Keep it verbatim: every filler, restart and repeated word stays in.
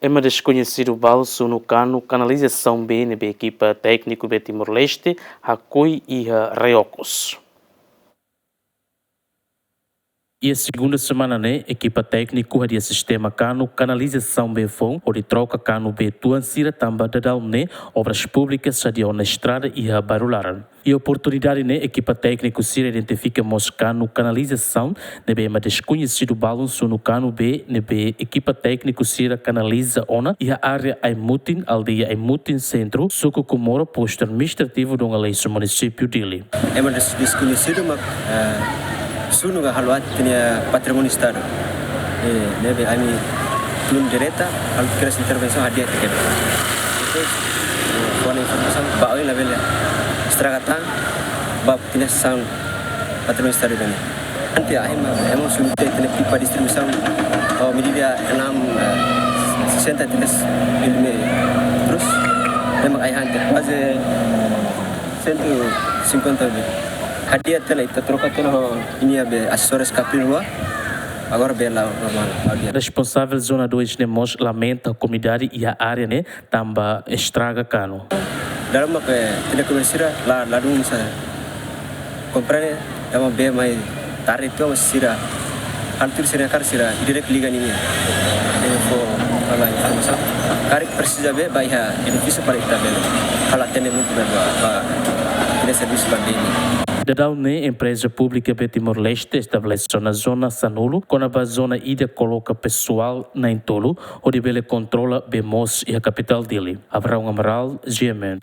Ema deskoñesidu balu sunu kanu kanalizasaun bee ne'ebé ekipa tékniku bee Timor-Leste hakoi iha Raiocos. Iha segunda semana ne'e, ekipa tékniku hadi'a sistema kanu kanalizasaun bee foun, hodi troka kanu bee tuan sira tanba daudaun ne'e, Obras Públikas hadi'a ona estrada iha bairru laran. Iha oportunidade ne'e, ekipa tékniku sira identifika mós kanu kanalizasaun ne'ebé ema deskoñesidu balun sunu kanu bee ne'ebé ekipa tékniku sira kanaliza ona iha área Aimutin, aldeia Aimutin Sentru, suku Comoro, postu administrativu Dom Aleixo, munisípiu Dili. Ema des-, deskoñesidu mak, eh, sunu ka halo aat ita-nia patrimóniu Estadu. Eh, ne'ebé ami tun direta, halo kedas intervensaun hadi'a tiha kedas. Depois, eh, fó ona informasaun, ba oin labele estraga tan, ba ita-nia sansaun patrimóniu Estadu ida-ne'e. Entaun, ahi mak, ema sunu tiha ita-nia pipa distribuisaun, oh, medida enam, eh, sessenta e três milímetros. Ema ai hante, kuaze cento e cinquenta mil. Hadi'a tiha ona, ita troka tiha ona ho nia be asesores kapin rua. Agora bee la'o normál, hadi'a. Responsavel zona dois ne'e mós lamenta komunidade iha área ne'e tanba estraga kanu. Daudaun mak ita-nia komunidade sira la, ladún sa komprende, ema bee mai tarde tiha sira, halo tuir sira-nia karru sira direta liga ninia. Ne'e fó halo informasaun. Karik presiza bee ba iha edifísiu para ita bele halo atendimentu ba, ba, ba ita-nia servisu ba bee ne'e. Daudaun ne'e, empreza públika bee Timor-Leste estabelese ona zona sanulu, kona-ba zona ida koloka pesoál na'in-tolu, hodi bele kontrola bee moos iha kapitál Dili. Abraão Amaral, G M N.